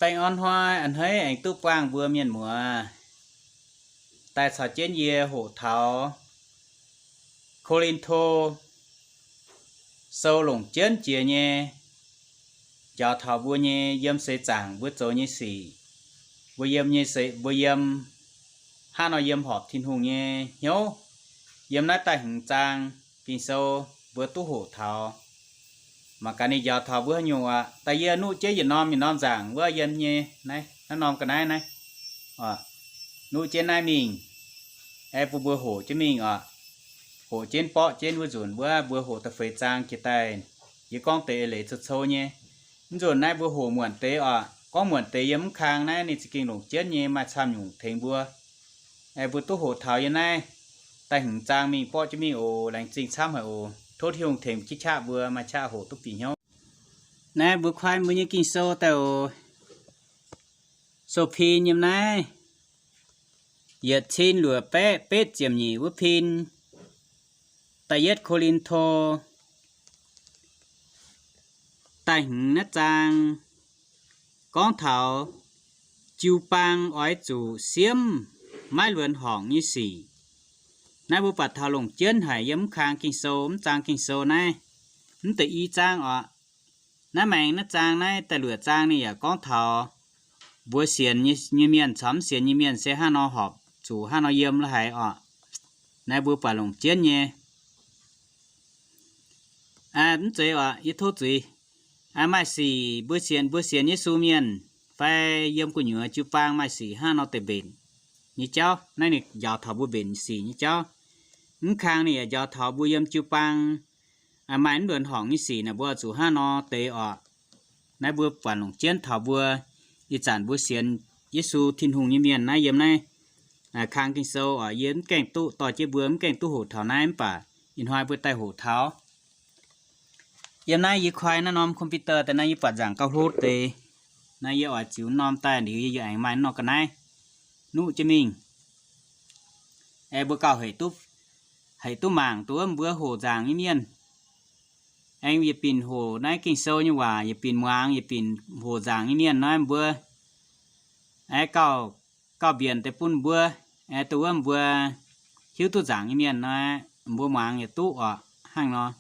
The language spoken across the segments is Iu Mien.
Baengh orn hnoi a'hneiv aengx duqv buangh mbuo mienh muoz daaih caux jienv yie hoqc taux Ko^lin^to Sou longc jienv jiex nyei, njaaux taux mbuo nyei yiem seix zaangc mbuo zoux nyei sic, mbuo yiem nyei se mbuo yiem hnangv nor yiem horpc Tin-Hungh nyei hnyouv. Yiem naaiv da'hmz zaang Ging-Sou mbuo duqv hoqc taux. Mangc gaax ninh njaaux taux mbuo haaix nyungc aqv. Daaih yie nuqv jienv yietc norm yietc norm nzaangc wuov yiem nyei naaiv, naaiv norm ga'naaiv naaiv, nuqv jienv naaiv mingh, aeqv, bun mbuo hoqc jienv mingh oc. Hoqc jienv borqv jienv wuov nzunc wuov mbuo hoqc da'feix zaang jiex daaih. Yie gorngv deix eix leiz cou-cou nyei. Mv nzunc naaiv mbuo hoqc muonc deix oc. Gorngv muonc deix yiem mv kang naaiv ninh za'gengh longc jienv nyei, maaih camv nyungc tengx mbuo. Aeqv, mbuo duqv hoqc taux yiem naaiv da'hmz zaang mingh borqv jienv mingh oc. Laengz zingh camv haic oc. Tov Tin-Hungh tengx jienv qaqv mbuo maaih qaqv hoqc duqv bieqc hnyouv. Naaiv mbuo koi mbuo nyei Ging-Sou daaih oc. Sou-pin yiem naaiv yietc cin luoqc baeqv betv ziepc nyeic wuov pin, da'yietv Ko^lin^to da'hmz naaiv zaang gorngv taux jiu-baang oix zuqc siemv maiv luonx horngc nyei sic. Naaiv mbuo buatc taux longc jienv haic yiem mv kang Ging-Sou, mv zaang Ging-Sou naaiv, mv deix i zaang oc. Naaiv maengx naaiv zaang naaiv da'luoqc zaang ninh yaac gorngv taux mbuo sienx nyei mienh caux mv sienx nyei mienh se hnangv nor horpc zuqc hnangv nor yiem la'haic oc. Naaiv mbuo buatc longc jienv nyei. Mv zeiz oc, yie tov zuiz. Maaih sic mbuo sienx, mbuo sienx Yesu mienh fai yiem gu'nyuoz jiu-baang maaih sic hnangv nor deix mbenc nyei jauv. Naaiv ninh njaaux taux mbuo mbenc sic nyei jauv. Mv kang ninh yaac njaaux taux mbuo yiem jiu-baang maaih mv luonx horngc nyei sic naaic mbuo zuqc hnangv nor deix oc. Naaiv mbuo buatc longc jienv taux mbuo ih zanc mbuo sienx Yesu Tin-Hungh nyei mienh naaiv yiem naaiv kang Ging-Sou oc. Yie mv gaengh duqv dorh jienv mbuo mv gaengh duqv hoqc taux naaiv mv baac ih hnoi mbuo daaih hoqc taux. Yiem naaiv yie koi naaiv norm computer daaih naaiv yie buatc nzaangc gauh hlo deix. Naaiv yie oix ziux norm daaih liuz yie yaac aengx maaih norm ga'naaiv nuqv jienv mingh. Aeqv, mbuo gauh haiz duqv mangc duqv wuov mbuo hoqc nzaangc nyei mienh. Aengx yietc binc hoqc naaiv Ging-Sou nyei waac, yietc binc muangx, yietc binc hoqc nzaangc nyei mienh nor mbuo aengx gauh, gauh mbienc deix bun mbuo, aengx duqv wuov mbuo hiuv duqv nzaangc nyei mienh nor, mbuo muangx yietc duqv oc hnangv nor.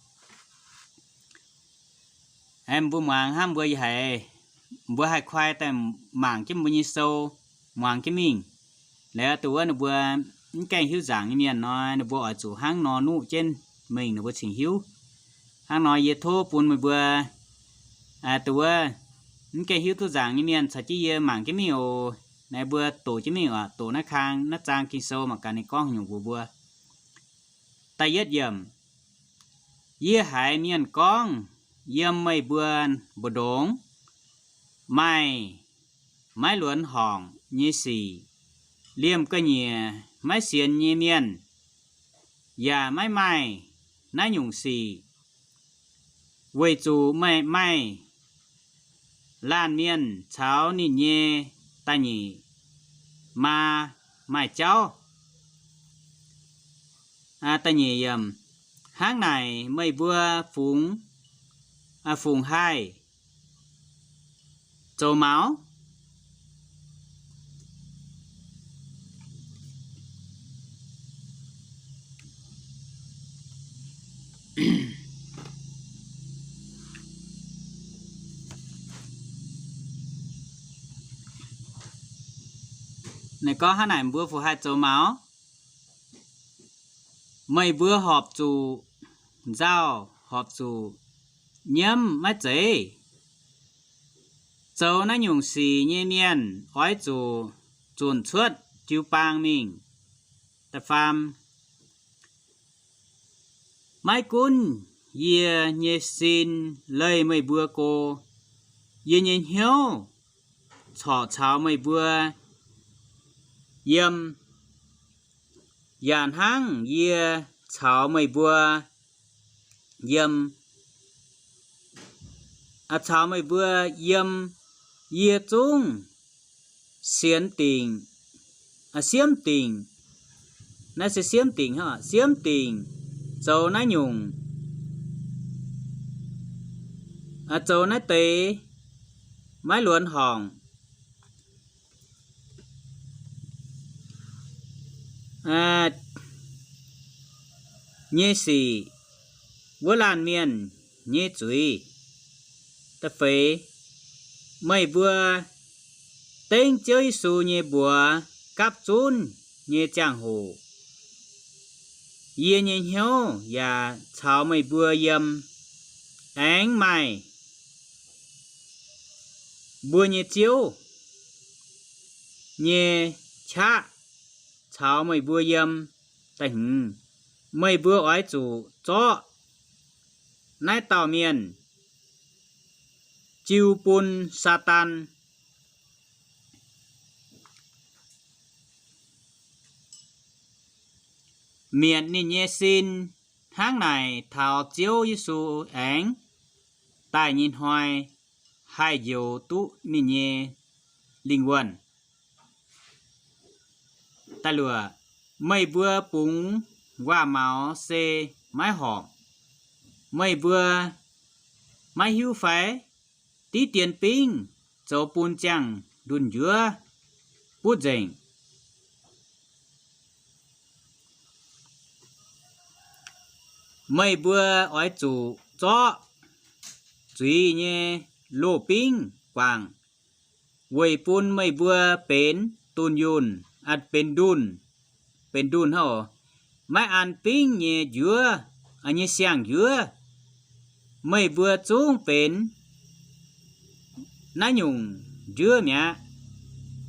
Aengx mbuo muangx hnangv mbuo haiz, mbuo haih koi daaih mangc jienv mbuo nyei sou, muangx jienv mingh. Liuz duqv wuov ninh mbuo mv gaengh hiuv nzaangc nyei mienh nor, ninh mbuo oix zuqc hnangv nor nuqv jienv mingh ninh mbuo cingx hiuv. Hnangv nor yie tov bun meih mbuo duqv wuov mv gaengh hiuv duqv nzaangc nyei mienh caux jienv yie mangc jienv mingh oc. Naaiv mbuo doqc jienv mingh oc, doqc naaiv kang naaiv zaang Ging-Sou mangc gaax ninh gorngv haaix nyungc mbuox mbuo. Da'yietv yiemc, yie haiz mienh gorngv yiem meih mbuo mbu'ndongx maaih maiv luonx horngc nyei sic. Liemh ga'nyiec maiv sienx nyei mienh yaac maiv maaih naaiv nyungc sic, weic zuqc meih maaih laanh mienh caux ninh nyei da'nyeic maa maaih jauv. Da'nyeic yiemc, hnangv naaic meih mbuo fungx, fungc haih zoux maux? Ninh gorngv hnangv naaic, mbuo fungc haih zoux maux? Meih mbuo horpc zuqc nzauh, horpc zuqc nyiemv maiv zeiz? Zoux naaiv nyungc sic nyei mienh oix zuqc zunc cuotv jiu-baang mingh. Da'faam, maiv gunv yie nyei sin leih meih mbuo go, yie nyei hnyouv corc caux meih mbuo yiem, yaac hnangv yie caux meih mbuo yiem, caux meih mbuo yiem, yie zungv sienx dingc, siemv dingc, naaiv se siemv dingc, siemv dingc zoux naaiv nyungc, zoux naaiv deix maiv luonx horngc nyei sic, wuov laanh mienh nyei zuiz. Da'feix, meih mbuo dengv Ziouv Yesu nyei mbuox gapv zunv nyei ziangh hoc, yie nyei hnyouv yaac caux meih mbuo yiem. Aengx maaih mbuo nyei Ziouv nyei qaqv caux meih mbuo yiem. Da'hmz, meih mbuo oix zuqc zorqv naaiv dauh mienh jiu bun Saadaan mietc ninh nyei sin. Hnangv naaic taux Ziouv Yesu aengx daaih nyei hnoi haih njoux duqv ninh nyei lingh wuonh. Da'luoqc, meih mbuo bungx waac-maux se maiv horpc. Meih mbuo maiv hiuv fai? Diqv dien bingv zoux bun ziangh ndunh njuov butv nzengc. Meih mbuo oix zuqc zorqv zuiz nyei loz-bingv guangc, weic bun meih mbuo benx dunh yunh, benx ndunh, benx ndunh hnangv oc, maiv an bingv nyei njuov, nyei siang-njuov. Meih mbuo zungv benx naaiv nyungc njuov mi'aqv,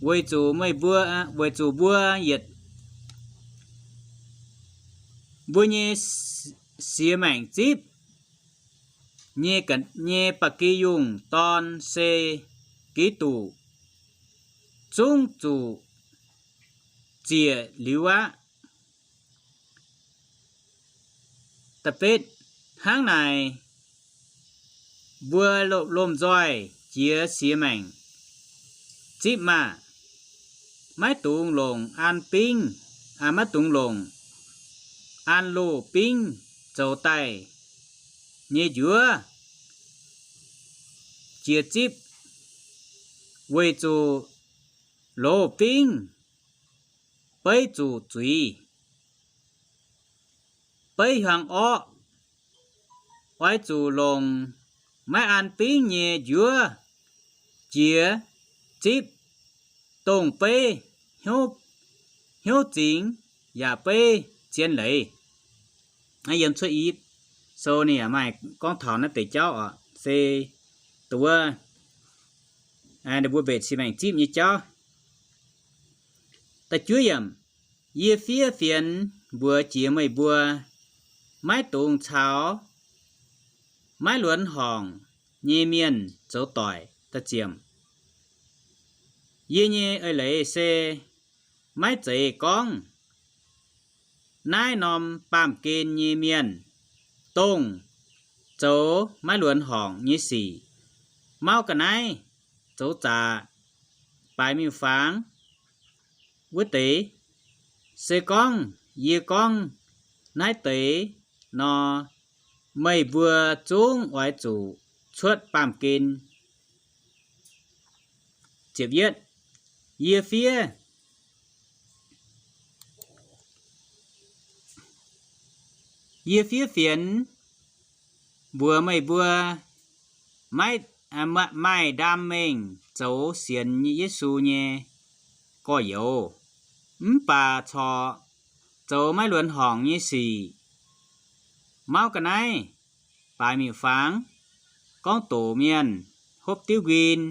weic zuqc meih mbuo, weic zuqc mbuo yietc, mbuo nyei siex maengc zipv nyei, nyei ba'gi yungh dorn se Giduc, zungv zuqc ziec liuz aqv. Da'betv, hnangv naaic mbuo lomh nzoih jiex siex maengc zipv maah! Maiv dungx longc an bingv, maiv dungx longc an loz-bingv zoux daaih nyei njuov jiex zipv, weic zuqc loz-bingv beiv zuqc zuiz, beiv hiuang orqv. Oix zuqc longc maiv an bingv nyei njuov jiex zipv, dongh beiv hnyouv zingx yaac beiv zien leiz. Yiem Cuotv I Sou ninh yaac maaih gorngv taux naaiv deix jauv oc, se dongh wuov ninh mbuo mbenc siex maengc zipv nyei jauv. Da'juov yiemc, yie fiev fienx mbuox jiex meih mbuo, maiv dungx caux maiv luonx horngc nyei mienh zoux doic. Da'ziepc, yie nyei eix leiz se maiv zeiz gorngv naaiv norm baamh gen nyei mienh, dongh zoux maiv luonx horngc nyei sic, mauv ga'naaiv, zoux zaqc, baaix miuc-fangx wuov deix. Se gorngv yie gorngv naaiv deix nor, meih mbuo zungv oix zuqc cuotv baamh gen. Ziepc yietv, yie fiev, yie fiev fienx mbuox meih mbuo, maiv, maaih ndaam mengh zoux sienx Yesu nyei gorx-youz, mv baac corc zoux maiv luonx horngc nyei sic, mauv ga'naaiv, baaix miuc-fangx, gorngv doqc mienh, hopv diuv nquin,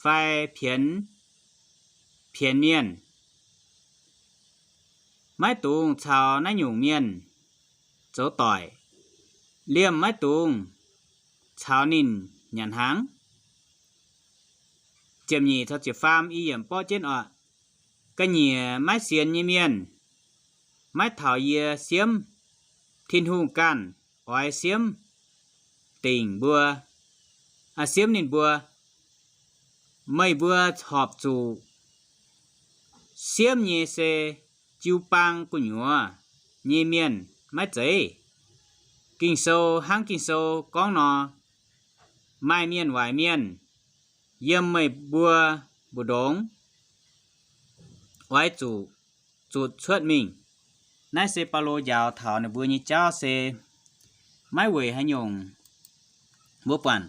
fai pienx, pienx mienh. Maiv dungx caux naaiv nyungc mienh zoux doic. Liemh maiv dungx caux ninh nyanc hnaangx. Ziepc nyeic caux ziepc faam i yiemc borqv jienv oc. Ga'nyiec maiv sienx nyei mienh maiv taux yie siemv. Tin-Hungh ganh oix siemv dingc mbuo, siemv ninh mbuo. Meih mbuo horpc zuqc siemv nyei se jiu-baang gu'nyuoz nyei mienh maiv zeiz. Ging-Sou, hnangv Ging-Sou gorngv nor, maaih mienh waaic mienh yiem meih mbuo mbu'ndongx, oix zuqc zuqc cuotv mingh. Naaiv se Baulo njaaux taux ninh mbuo nyei jauv se maiv weic haaix nyungc. Mbuo buatc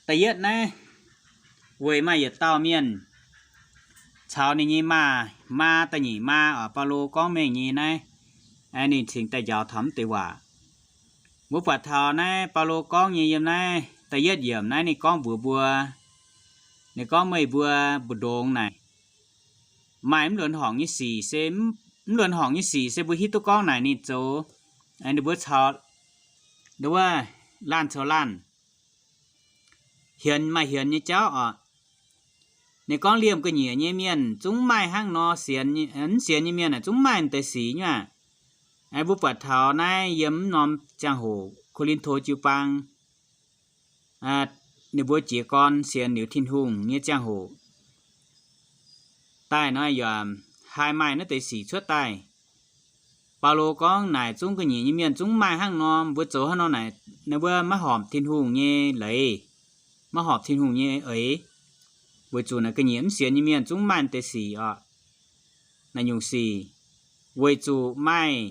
da'yietv naaiv weic maaih yietc dauh mienh caux ninh nyei maa, maa da'nyeic maa oc, Baulo gorngv mengh nyei naaiv, ninh cingx daaih njaaux taux mv deix waac. Mbuo buatc taux naaiv Baulo gorngv nyei yiem naaiv da'yietv yiemc naaiv ninh gorngv mbuox mbuo, ninh gorngv meih mbuo mbu'ndongx naaic maaih mv luonx horngc nyei sic se, mv luonx horngc nyei sic se mbuo hiuv duqv gorngv naaic ninh zoux, ninh mbuo caux, nduov, laanh caux laanh hienx maaih hienx nyei jauv oc. Ninh gorngv liemh ga'nyiec nyei mienh zungv maaih hnangv nor, sienx, mv sienx nyei mienh aah, zungv maaih deix sic nyei aqv. Mbuo buatc taux naaiv yiem mv norm ziangh hoc Ko^lin^to jiu-baang, ninh mbuo jiez gorn sienx liuz Tin-Hungh nyei ziangh hoc daaih nor, yaac haih maaih naaiv deix sic cuotv daaih. Baulo gorngv naaic zungv ga'nyiec nyei mienh zungv maaih hnangv nor, mbuo zoux hnangv nor naaic, ninh mbuo maiv horpc Tin-Hungh nyei leiz, maiv horpc Tin-Hungh nyei eix, weic zuqc naaic ga'nyiec mv sienx nyei mienh zungv maaih deix sic oc. Naaiv nyungc sic weic zuqc maaih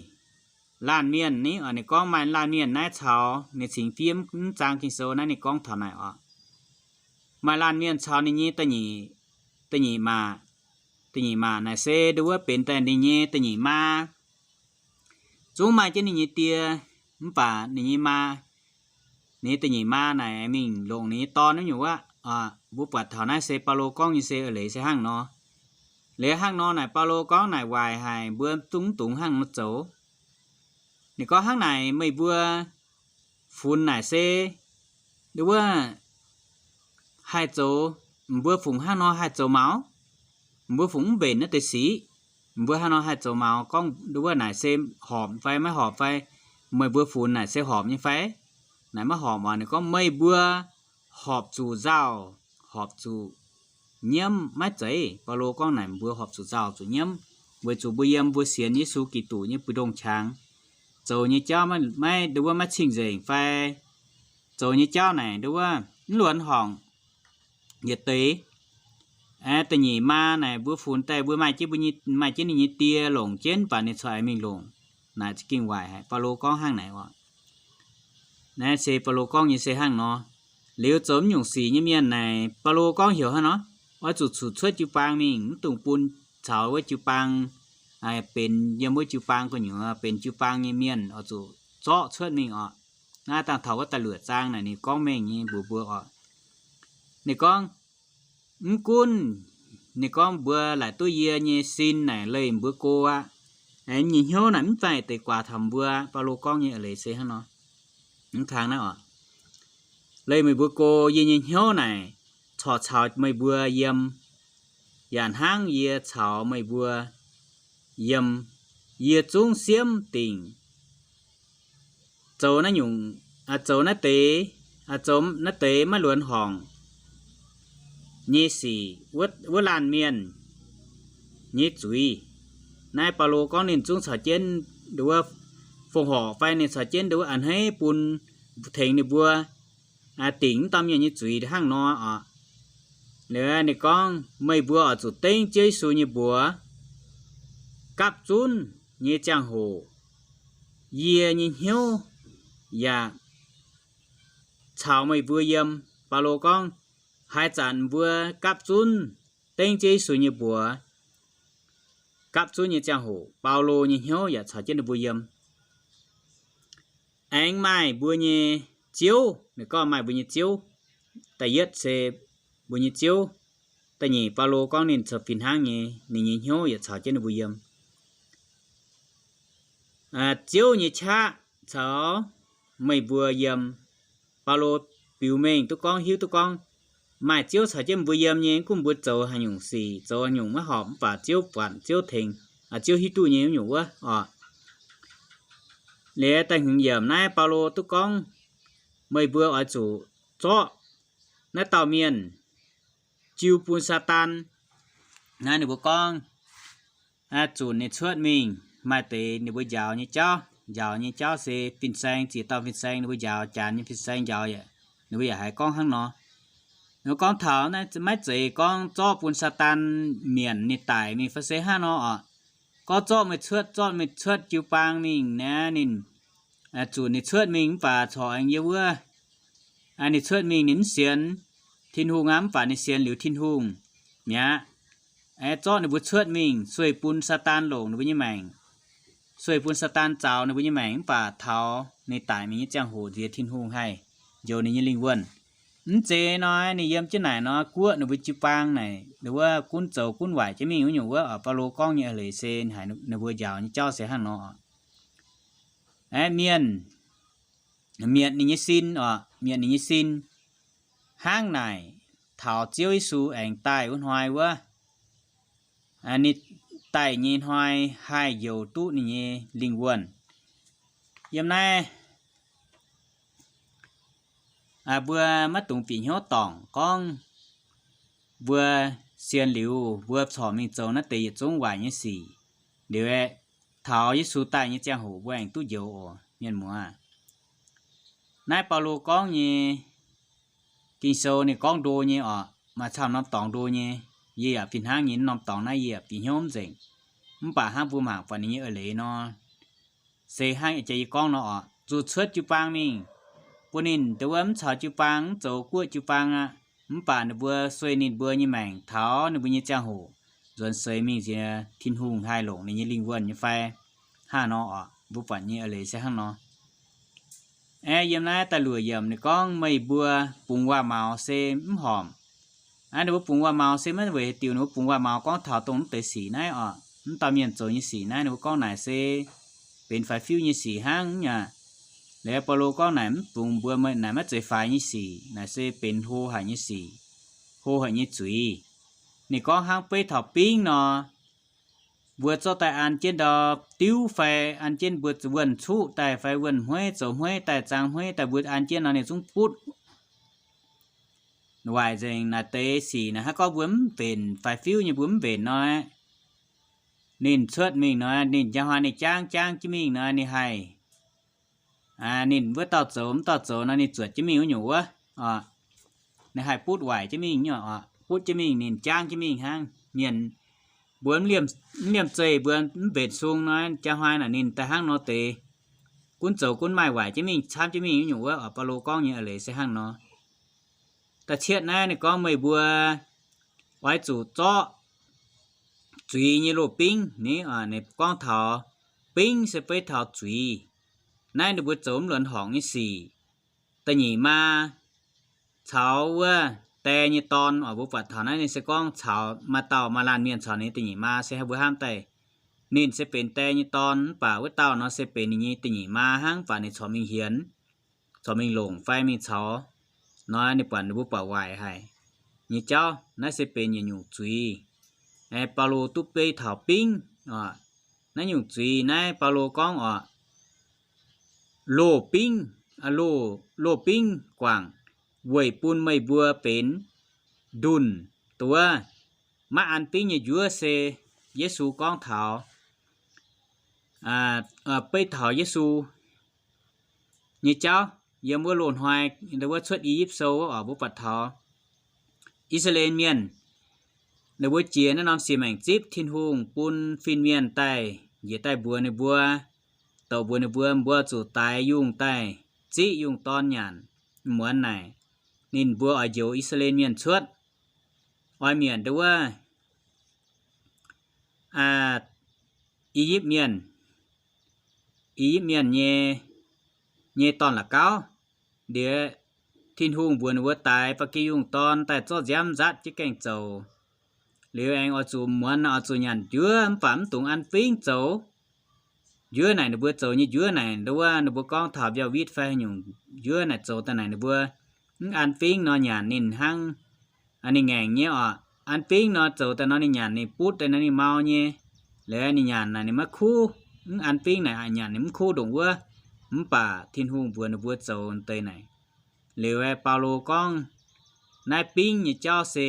laanh mienh ni, ninh gorngv maaih laanh mienh naaiv caux ninh cingx fiev mv zaang Ging-Sou naaiv ninh gorngv taux naaic oc. Maaih laanh mienh caux ninh nyei da'nyeic, da'nyeic maac, da'nyeic maac naaic se nduov wuov benx daaih ninh nyei da'nyeic maa. Zungv maaih jienv ninh nyei die, mv baac ninh nyei maa, ninh nyei da'nyeic maa naaic mingh longc ninh nyei dorn wuov nyungc wuov. Mbuo buatc taux naaiv se Baulo gorngv nyei se eix leiz se hnangv nor. Liuz hnangv nor naaic Baulo gorngv naaic waaic haic, mbuo zungv mv dungx hnangv nor zoux. Ninh gorngv hnangv naaic, meih mbuo funx naaic se nduov wuov haih zoux, mbuo fungc hnangv nor haih zoux maux, mbuo fungc mv mbenc naaiv deix sic, mbuo hnangv nor haih zoux maux, gorngv nduov wuov naaic se horpc fai maiv horpc fai, meih mbuo funx naaic se horpc nyei fai? Naaic maiv horpc oc. Ninh gorngv meih mbuo horpc zuqc nzauh, horpc zuqc nyiemv maiv zeiz. Baulo gorngv naaic mbuo horpc zuqc nzauh zuqc nyiemv, weic zuqc mbuo yiem mbuo sienx Yesu Giduc nyei buix ndongh qangx, zoux nyei jauv maiv, nduov wuov maiv cing-nzengc fai zoux nyei jauv naaic nduov wuov mv luonx horngc. Yietc deix, da'nyeic maa naaic mbuo funx daaih mbuo maaih jienv, mbuo maaih jienv ninh nyei die longc jienv, mv baac ninh corc aengx mingh longc. Naaic za'gengh waaic haic. Baulo gorngv hnangv naaic oc. Naaiv se Baulo gorngv nyei se hnangv nor. Liuz zoux mv nyungc sic nyei mienh naaic, Baulo gorngv heuc hnangv nor, oix zuqc zuqc cuotv jiu-baang mingh, mv dungx bun caux wuov jiu-baang, benx yiem wuov jiu-baang gu'nyuoz, benx jiu-baang nyei mienh oix zuqc zorqv cuotv mingh oc. Naaiv dangh taux wuov da'luoqc zaang naaic ninh gorngv mengh nyei mbuox mbuo oc. Ninh gorngv, mv gunv ninh gorngv mbuo laaic duqv yie nyei sin naaic leih mbuo go aqv. Yie nyei hnyouv naaic mv fai deix guaax taux mbuo. Baulo gorngv nyei eix leiz se hnangv nor. Mv kang naaiv oc. Leih meih mbuo go, yie nyei hnyouv naaic corc caux meih mbuo yiem, yaac hnangv yie caux meih mbuo yiem. Yie zungv siemv dingc zoux naaiv nyungc, zoux naaiv deix, zoux naaiv deix maiv luonx horngc nyei sic wuov laanh mienh nyei zuiz. Naaiv Baulo gorngv ninh zungv caux jienv nduov fongc horc fai ninh caux jienv nduov a'hneiv bun tengx ninh mbuo dingc mv dauh mienh nyei zuiz hnangv nor oc. Liuz ninh gorngv, meih mbuo oix zuqc dengv Ziouv Yesu nyei mbuox gapv zunv nyei ziangh hoc, yie nyei hnyouv yaac caux meih mbuo yiem. Baulo gorngv, haaix zanc mbuo gapv zunv dengv Ziouv Yesu nyei mbuox gapv zunv nyei ziangh hoc, Baulo nyei hnyouv yaac caux jienv ninh mbuo yiem. Aengx maaih mbuo nyei ziouv, ninh gorngv maaih mbuo nyei ziouv. Da'yietv se mbuo nyei ziouv. Da'nyeic, Baulo gorngv ninh corc fih hnangv nyei, ninh nyei hnyouv yaac caux jienv ninh mbuo yiem. Ziouv nyei qaqv caux meih mbuo yiem. Baulo biux mengh duqv gorngv, hiuv duqv gorngv maaih Ziouv caux jienv mbuo yiem nyei, gunv mbuo zoux haaix nyungc sic, zoux haaix nyungc maiv horpc, mv baac Ziouv buatc, Ziouv tengx, Ziouv hiuv duqv nyei wuov nyungc wuov oc. Liuz da'hmz yiemc naaiv Baulo duqv gorngv, meih mbuo oix zuqc zorqv naaiv dauh mienh jiu bun Saadaan. Naaiv ninh mbuo gorngv zunc ninh cuotv mingh, maaih deix ninh mbuo njaaux nyei jauv, njaaux nyei jauv se fin-saeng, ziex dauh fin-saeng ninh mbuo njaaux, janx nyei fin-saeng njaaux, ninh mbuo yaac haiz gorngv hnangv nor. Ninh mbuo gorngv taux naaiv maiv zeiz gorngv zorqv bun Saadaan mienc ninh daic mingh fai se hnangv nor oc. gorngv zorqv meih cuotv, zorqv meih cuotv jiu-baang mingh naaic, ninh zuqc ninh cuotv mingh mv baac corc aengx yiem wuov, ninh cuotv mingh ninh mv sienx Tin-Hungh aqv, mv baac ninh sienx liuz Tin-Hungh mi'aqv. Zorqv ninh mbuo cuotv mingh, sueih bun Saadaan longc ninh mbuo nyei maengc, sueih bun Saadaan zaux ninh mbuo nyei maengc, mv baac taux ninh daic mingh nyei ziangh hoc nziex Tin-Hungh haih njoux ninh nyei lingh wuonh. Mv zeiz nor, ninh yiem jienv naaic nor guoqv ninh mbuo jiu-baang naaic, wuov gunv zoux gunv waaic jienv mingh wuov nyungc wuov, Baulo gorngv nyei eix leiz se ninh mbuo njaaux nyei jauv se hnangv nor. Aeqv, mienh mietc ninh nyei sin oc, mietc ninh nyei sin. Hnangv naaic, taux Ziouv Yesu aengx daaih wuov hnoi wuov, ninh daaih nyei hnoi haih njoux duqv ninh nyei lingh wuonh. Yiem naaiv mbuo maiv dungx bieqc hnyouv dorngc gorngv mbuo sienx liuz, mbuo corc mingh zoux naaiv deix yietc zungv waaic nyei sic. Liuz aeqv, taux Yesu daaih nyei ziangh hoc mbuo aengx duqv njoux oc, mienh muoz. Naaiv Baulo gorngv nyei Ging-Sou ninh gorngv ndo nyei oc, maaih camv norm dorngx ndo nyei. Yie yaac fih hnangv nyei, norm dorngx naaiv yie yaac bieqc hnyouv mv nzengc. Mv baac hnangv mbuo mangc buatc ninh nyei eix leiz nor, se hnangv jiex yie gorngv nor oc, zuqc cuotv jiu-baang mingh, bun ninh ndongc wuov mv caux jiu-baang, mv zoux guoqv jiu-baang aqv. Mv baac ninh mbuo sueih ninh mbuo nyei maengc taux ninh mbuo nyei ziangh hoc nzuonx seix mingh nziex Tin-Hungh haih longc ninh nyei lingh wuonh nyei fai? Hnangv nor oc, mbuo buatc nyei eix leiz se hnangv nor. Aeqv, yiem naaiv da'luoqc yiemc ninh gorngv, meih mbuo bungx waac-maux se mv horpc. Aa, ninh mbuo bungx waac-maux se maiv weic haaix diuc ninh mbuo bungx waac-maux gorngv taux dongh mv deix sic naaiv oc, mv dauh mienh zoux nyei sic naaiv, ninh mbuo gorngv naaic se benx faix-fiuv nyei sic hnangv aqv. Liuz Baulo gorngv naaic, mv bungx mbuo, naaic maiv zeiz faix nyei sic, naaic se benx hlo haic nyei sic, hlo haic nyei zuiz. Ninh gorngv hnangv beiv taux bingv nor, mbuo zorqv daaih an jienv ndau diuv fai an jienv mbuo wuonh cuqv daaih fai wuonh hmueiv zoux hmueiv daaih zaang hmueiv daaih mbuo an jienv nor ninh zungv butv waaic nzengc. Naaic deix sic naaic hnangv gorngv mbuo mv mbenc, faix-fiuv nyei mbuo mv mbenc nor, ninh cuotv mingh nor, ninh njang hnoi ninh jaangv jaangv jienv mingh nor, ninh haih, ninh wuov dauh zoux, wuov dauh zoux nor ninh zuotc jienv mingh wuov nyungc wuov, ninh haih butv waaic jienv mingh, butv jienv mingh, ninh jaangv jienv mingh hnangv. Mienh mbuo mv liemh zeih mbuo mv mbenc sung nor, njang hnoi naaic ninh daaih hnangv nor deix gunv zoux gunv maaih waaic jienv mingh, camv jienv mingh wuov nyungc wuov oc. Baulo gorngv nyei eix leiz se hnangv nor. Da'cietv naaiv ninh gorngv meih mbuo oix zuqc zorqv zuiz nyei loz-bingv ni, ninh gorngv taux bingv se beiv taux zuiz. Naaiv ninh mbuo zoux mv luonx horngc nyei sic. Da'nyeic maa caux wuov die nyei dorn oc, mbuo buatc taux naaiv ninh se gorngv caux maaih dauh maaih laanh mienh caux ninh da'nyeic maa se mbuo hnamv daaih, ninh se benx die nyei dorn, mv baac wuov dauh nor se benx ninh nyei da'nyeic maa hnangv, mv baac ninh corc mingh hienx, corc mingh longc fai mingh caux nor, ninh buatc ninh mbuo buatc waaic haic nyei jauv. Naaiv se benx yietc nyungc zuiz. Baulo duqv beiv taux bingv oc. Naaiv nyungc zuiz naaiv Baulo gorngv oc, loz bingv, loz bingv guangc weic bun meih mbuo benx ndunh duov. Maiv an bingv nyei njuov se Yesu gorngv taux beiv taux Yesu nyei jauv. Yiem wuov loz-hnoi, wuov Cuotv I^yipv Sou wuov oc, mbuo buatc taux I^saa^laa^en Mienh, ninh mbuo jiex naaiv norm siec maengc zipv, Tin-Hungh bun fin-mienh daaih njiec daaih mbuox ninh mbuo, douc mbuox ninh mbuo, mbuo zuqc daix yungh daaih ziqv yungh dorn nyanc. Muonz naaic, ninh mbuo oix njoux I^saa^laa^en Mienh cuotv, oix mietc wuov I^yipv Mienh, I^yipv Mienh nyei, nyei dorn-la'gauv. Liuz, Tin-Hungh mbuox ninh mbuo daix ba'gi yungh dorn daaih zorqv nziaamv nzatv jienv gaengh zoux. Liuz aengx oix zuqc muonz oix zuqc nyanc njuov, mv baac mv dungx an fingv zoux. Njuov naaic ninh mbuo zoux nyei njuov naaic, wuov ninh mbuo gorngv taux mbiauh witv fai haaix nyungc njuov naaic zoux daaih naaic ninh mbuo mv an fingv nor nyanc ninh hnangv, ninh ngaengc nyei oc. An fingv nor zoux daaih nor ninh nyanc ninh butv daaih nor ninh mau nyei. Liuz ninh nyanc naaic ninh maiv kuv, mv an fingv naaic nyanc ninh mv kuv ndongc wuov. Mv baac Tin-Hungh mbuox ninh mbuo zoux deix naaic. Liuz aeqv, Baulo gorngv naaiv bingv nyei jauv se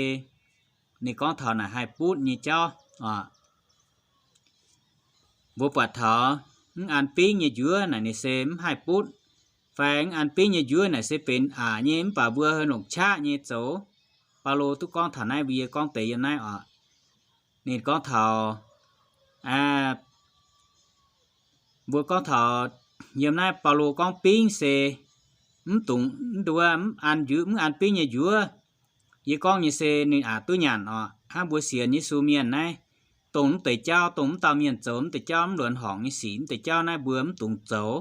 ninh gorngv taux naaic haih butv nyei jauv oc. Mbuo buatc taux mv an bingv nyei njuov naaic ninh se mv haih butv, fai mv an bingv nyei njuov naaic se benx aqc nyei, mv baac mbuo longc qaqv nyei zoux. Baulo duqv gorngv taux naaiv, mbuo yie gorngv deix yiem naaiv oc. Ninh gorngv taux mbuo gorngv taux yiem naaiv Baulo gorngv bingv se mv dungx, mv nduov, mv an njuov, mv an bingv nyei njuov. Yie gorngv nyei se ninh aqc duqv nyanc oc. Hnangv mbuo sienx Yesu mienh naaiv, dongh mv deix jauv, dongh mv dauh mienh zoux mv deix jauv, mv luonx horngc nyei sic mv deix jauv naaiv mbuo mv dungx zoux.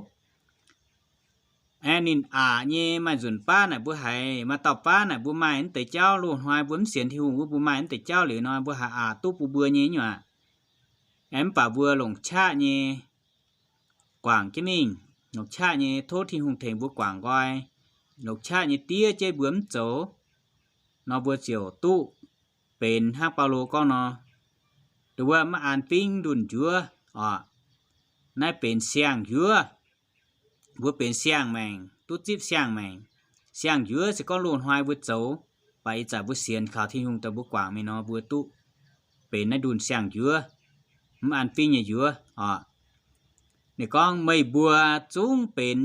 Aeqv, ninh aqc nyei maaih nzunc baav naaic mbuo haiz, maaih dauh baav naaic mbuo maaih mv deix jauv, loz-hnoi mbuo mv sienx Tin-Hungh wuov mbuo maaih mv deix jauv liuz nor, mbuo haiz aqc duqv bun mbuo nyei nyuoqc. Aeqv, mv baac mbuo longc qaqv nyei guangc jienv mingh, longc qaqv nyei tov Tin-Hungh tengx mbuo guangc nqoi, longc qaqv nyei diev jienv mbuo mv zoux nor, mbuo ziouc duqv benx hnangv Baulo gorngv nor, nduov maiv an bingv ndunh njuov oc. Naaiv benx siang-njuov. Mbuo benx siang-maengc, duqv zipv siang-maengc. Siang-njuov se gorngv loz-hnoi mbuo zoux, baac ih zanc mbuo sienx kaux Tin-Hungh daaih mbuo guangc mingh nor, mbuo duqv benx naaiv ndunh siang-njuov, mv an bingv nyei njuov oc. Ninh gorngv, meih mbuo zungv benx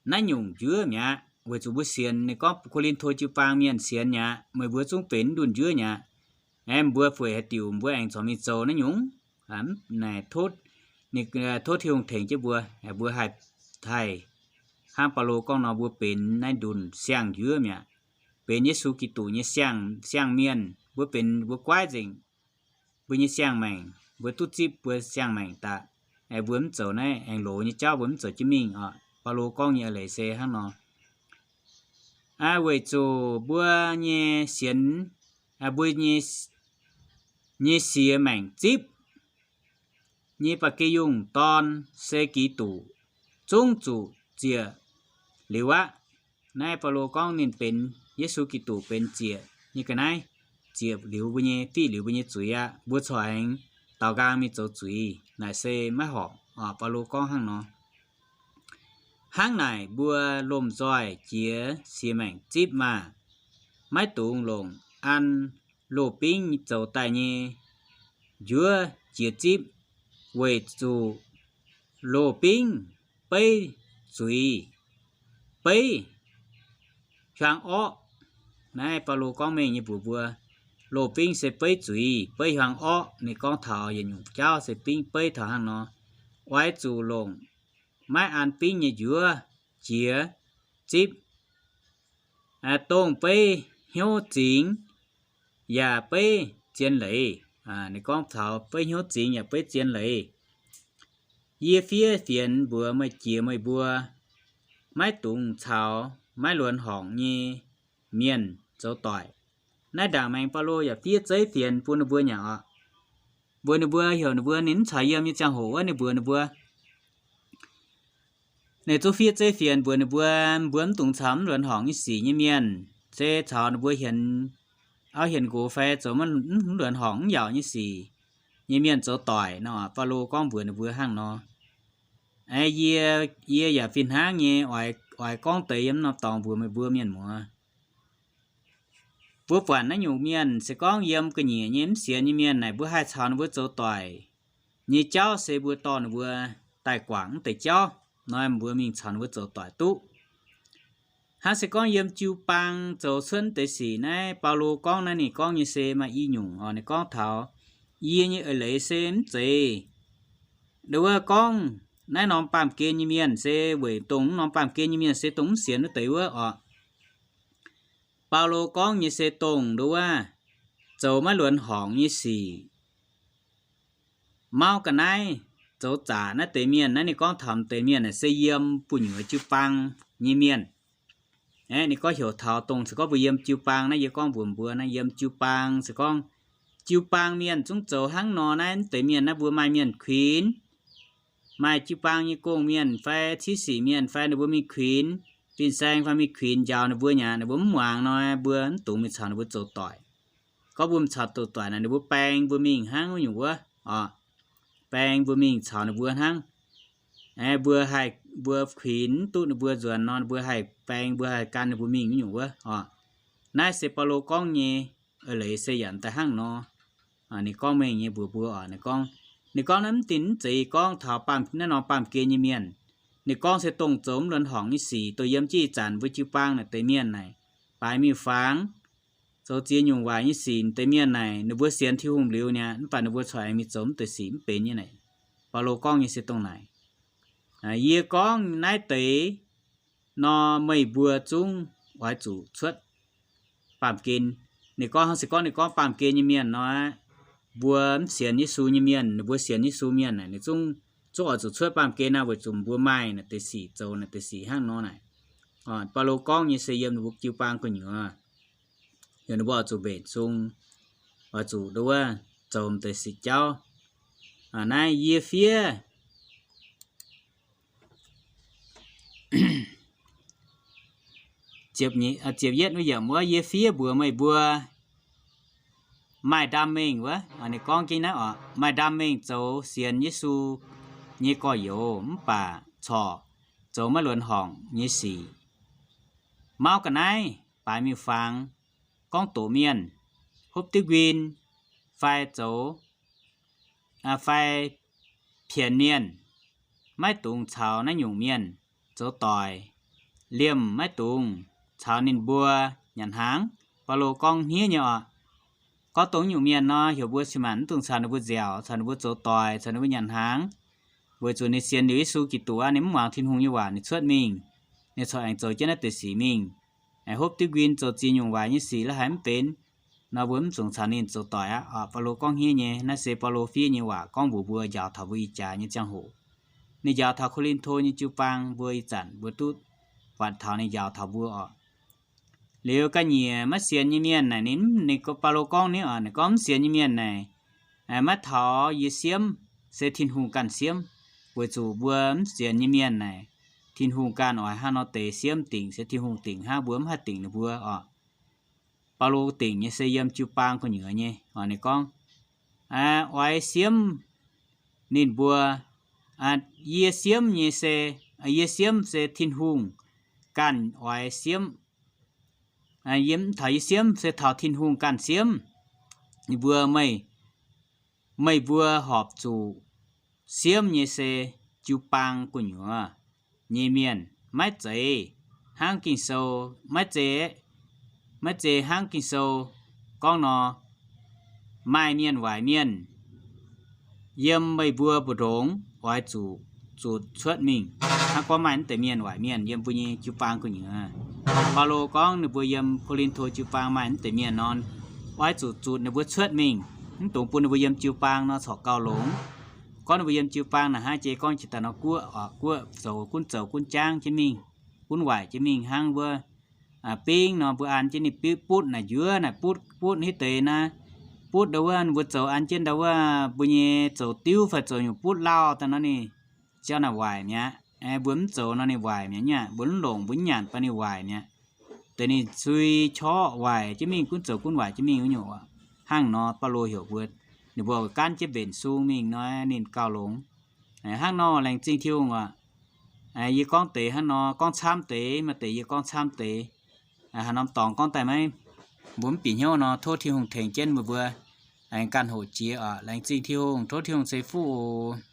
naaiv nyungc njuov mi'aqv, weic zuqc mbuo sienx, ninh gorngv Ko^lin^to jiu-baang mienh sienx mi'aqv, meih mbuo zungv benx ndunh njuov mi'aqv. Aeqv, mbuo fueic haaix diuc mbuo aengx corc mingh zoux naaiv nyungc? Naaic tov, ninh tov Tin-Hungh tengx jienv mbuo, mbuo haih, haih hnangv Baulo gorngv nor, mbuo benx naaiv ndunh siang-njuov mi'aqv, benx Yesu Giduc nyei siang, siang-mienh. Mbuo benx, mbuo goiv nzengc mbuo nyei siang-maengc, mbuo duqv zipv mbuo siang-maengc daaih. Aeqv, mbuo mv zoux naaiv aengx loz nyei jauv, mbuo mv zoux jienv mingh oc. Baulo gorngv nyei eix leiz se hnangv nor. Weic zuqc mbuo nyei sienx, mbuo nyei, nyei siex maengc zipv nyei ba'gi yungh dorn se Giduc, zungv zuqc ziec liuz aqv. Naaiv Baulo gorngv ninh benx Yesu Giduc benx ziec nyei ga'naaiv, ziec liuz mbuo nyei, fiqv liuz mbuo nyei zuiz aqv. Mbuo corc aengx daaux nqaang mingh zoux zuiz naaic se maiv horpc oc. Baulo gorngv hnangv nor. Hnangv naaic mbuo lomh nzoih jiex siex maengc zipv maah! Maiv dungx longc an loz-bingv zoux daaih nyei njuov jiex zipv, weic zuqc loz-bingv beiv zuiz, beiv hiuang orqv. Naaiv Baulo gorngv mengh nyei mbuox mbuo, loz-bingv se beiv zuiz, beiv hiuang orqv. Ninh gorngv taux yietc nyungc jauv se bingv beiv taux hnangv nor, oix zuqc longc maiv an bingv nyei njuov jiex zipv, dongh beiv hnyouv zingx yaac beiv zien leiz. Ninh gorngv taux beiv hnyouv zingx yaac beiv zien leiz. Yie fiev fienx mbuox meih jiex meih mbuo, maiv dungx caux maiv luonx horngc nyei mienh zoux doic. Naaiv ndaangc maengx Baulo yaac fiev zeiv fienx bun ninh mbuo nyei oc. Mbuox ninh mbuo, heuc ninh mbuo ninh mv caux yiem nyei ziangh hoc wuov, ninh mbuox ninh mbuo, ninh zungv fiev zeiv fienx mbuox ninh mbuo, mbuo mv dungx caux mv luonx horngc nyei sic nyei mienh, se caux ninh mbuo hienx auv hienx nqox fai zoux mv luonx horngc mv yaauc nyei sic nyei mienh zoux doic nor. Baulo gorngv mbuox ninh mbuo hnangv nor. Yie, yie yaac fih hnangv nyei oix gorngv deix yiem norm dorngx mbuox meih mbuo mienh muoz. Mbuo buatc naaiv nyungc mienh se gorngv yiem ga'nyiec nyei mv sienx nyei mienh naaic, mbuo haih caux ninh mbuo zoux doic nyei jauv se mbuo dorh ninh mbuo daaih guangc mv deix jauv nor, mbuo mingh caux ninh mbuo zoux doic duqv. Hnangv se gorngv yiem jiu-baang zoux cuotv deix sic naaiv, Baulo gorngv naaiv ninh gorngv nyei se maaih i nyungc oc. Ninh gorngv taux yie nyei eix leiz se mv zeiz nduov gorngv naaiv norm baamh gen nyei mienh se weic dongh mv norm baamh gen nyei mienh se dongh mv sienx wuov deix wuov oc. Baulo gorngv nyei se dongh nduov zoux maiv luonx horngc nyei sic, mauv ga'naaiv, zoux zaqc naaiv deix mienh. Naaiv ninh gorngv taux deix mienh naaic se yiem bunyuoz jiu-baang nyei mienh. Aeqv, ninh gorngv heuc taux dongh se gorngv mbuo yiem jiu-baang naaiv, yie gorngv mbuox mbuo naaiv, yiem jiu-baang se gorngv jiu-baang mienh zungv zoux hnangv nor. Naaiv deix mienh naaiv mbuo maaih mienh kuinx, maaih jiu-baang nyei gong-mienh fai civ sic mienh fai ninh mbuo mingh kuinx fin-saeng fai mingh kuinx njaaux ninh mbuo nyei aqv, ninh mbuo mv muangx nor, mbuo mv dungx mingh caux ninh mbuo zoux doic. Gorngv mbuo mingh caux zoux doic naaic, ninh mbuo baeng mbuo mingh hnangv wuov nyungc wuov oc. Baeng mbuo mingh caux ninh mbuo hnangv. Aeqv, mbuo haih, mbuo kuinx mv duqv ninh mbuo nzuonx nor, ninh mbuo haih baeng mbuo, haih gan ninh mbuo mingh wuov nyungc wuov oc. Naaiv se Baulo gorngv nyei eix leiz se yaac daaih hnangv nor. Ninh gorngv mengh nyei mbuox mbuo oc. Ninh gorngv, ninh gorngv naaiv mv dingh mv zeiz gorngv taux baamh, naaiv norm baamh gen nyei mienh. Ninh gorngv se dongh zoux mv luonx horngc nyei sic, dongh yiem jienv ih zanc mbuo jiu-baang naaic deix mienh naaic, baaix miuc-fangx, zoux ziex nyungc waaic nyei sic deix mienh naaic, ninh mbuo sienx Tin-Hungh liuz niaa, mv baac ninh mbuo corc aengx mingh zoux mv deix sic mv benx nyei naaic. Baulo gorngv nyei se dongh naaic. Yie gorngv naaiv deix nor, meih mbuo zungv oix zuqc cuotv baamh gen. Ninh gorngv, se gorngv ninh gorngv baamh gen nyei mienh nor, mbuo mv sienx Yesu nyei mienh, ninh mbuo sienx Yesu mienh naaic, ninh zungv, zungv oix zuqc cuotv baamh gen aqv, weic zuqc mbuo maaih naaic deix sic, zoux naaic deix sic hnangv nor naaic. Baulo gorngv nyei se yiem ninh mbuo jiu-baang gu'nyuoz, yiem ninh mbuo oix zuqc mbenc sung, oix zuqc nduov zoux deix sic jauv. Naaiv yie fiev ziepc yietv wuov yiemc wuov, yie fiev mbuox meih mbuo maaih ndaam mengh wuov, ninh gorngv jienv naaiv oc, maaih ndaam mengh zoux sienx Yesu nyei gorx-youz mv baac corc zoux maiv luonx horngc nyei sic. Mauv ga'naaiv, baaix miuc-fangx, gorngv doqc mienh, hopv diuv nquin, fai zoux, fai pienx mienh, maiv dungx caux naaiv nyungc mienh zoux doic, liemh maiv dungx caux ninh mbuo nyanc hnaangx. Baulo gorngv hniev nyei oc. Gorngv dongh nyungc mienh nor, heuc mbuo cin-maanc mv dungx caux ninh mbuo nziaauc, caux ninh mbuo zoux doic, caux ninh mbuo nyanc hnaangx, weic zuqc ninh sienx liuz Yesu Giduc aqv, ninh mv muangx Tin-Hungh nyei waac, ninh cuotv mingh, ninh corc aengx zoux jienv naaiv deix sic mingh, aengx hopv diuv nquin zoux ziex nyungc waaic nyei sic la'haiz mv benx nor, mbuo mv dungx caux ninh zoux doic aqv. Baulo gorngv hniev nyei. Naaiv se Baulo fiev nyei waac gorngv mbuox mbuo njaaux taux mbuo ih jaax nyei ziangh hoc. Ninh njaaux taux Ko^lin^to nyei jiu-baang, mbuo ih zanc mbuo duqv buatc taux ninh njaaux taux mbuo oc. Liuz ga'nyiec maiv sienx nyei mienh naaic, ninh, ninh, Baulo gorngv ni oc, ninh gorngv mv sienx nyei mienh naaic, maiv taux yie siemv, se Tin-Hungh ganh siemv. Weic zuqc mbuo mv sienx nyei mienh naaic, Tin-Hungh ganh oix hnangv nor deix siemv dingc, se Tin-Hungh dingc hnangv, mbuo mv haih dingc ninh mbuo oc. Baulo dingc nyei se yiem jiu-baang gu'nyuoz nyei oc. Ninh gorngv, oix siemv ninh mbuo, yie siemv nyei se, yie siemv se Tin-Hungh ganh oix siemv. Yie mv taux yie siemv, se taux Tin-Hungh ganh siemv. Ninh mbuo, meih, meih mbuo horpc zuqc siemv nyei se jiu-baang gu'nyuoz nyei mienh, maiv zeiz hnangv Ging-Sou, maiv zeiz, maiv zeiz hnangv Ging-Sou gorngv nor, maaih mienh waaic mienh yiem meih mbuo mbu'ndongx oix zuqc zutc cuotv mingh. Hnangv gorngv maaih naaiv deix mienh waaic mienh yiem mbuo nyei jiu-baang gu'nyuoz. Baulo gorngv ninh mbuo yiem Ko^lin^to jiu-baang maaih naaiv deix mienh nor, oix zuqc zutc ninh mbuo cuotv mingh, mv dungx bun ninh mbuo yiem jiu-baang nor corc gauh longx. Gorngv ninh mbuo yiem jiu-baang naaic hnangv jiex gorngv jiex daaih nor guoqv oc, guoqv zoux gunv zoux gunv jaangv jienv mingh, gunv waaic jienv mingh hnangv wuov bingv nor, mbuo an jienv ninh butv naaic njuov naaic, butv, butv hitv deix naaiv, butv ndau wuov mbuo zoux an jienv ndau wuov mbuo nyei zoux diuv fai zoux nyungc butv lauh daaih nor ninh ziouc naaic waaic mi'aqv. Mbuo mv zoux nor ninh waaic mi'aqv, mbuo mv longc mbuo mv nyanc baac ninh waaic mi'aqv. Deix ninh sui qorqv waaic jienv mingh, gunv zoux gunv waaic jienv mingh wuov nyungc. Hnangv nor Baulo heuc mbuo, ninh mbuo ganv jienv mbenc sung mingh nor ninh gauh longx. Hnangv nor laengz zingh Tin-Hungh oc. Yie gorngv deix hnangv nor, gorngv camv deix, maaih deix yie gorngv camv deix. Haaix norm dorngx gorngv daaih maiv, mbuo mv bieqc hnyouv nor tov Tin-Hungh tengx jienv meih mbuo aengx ganh hoqc jiex oc. Laengz zingh Tin-Hungh, tov Tin-Hungh ceix fuqv oc.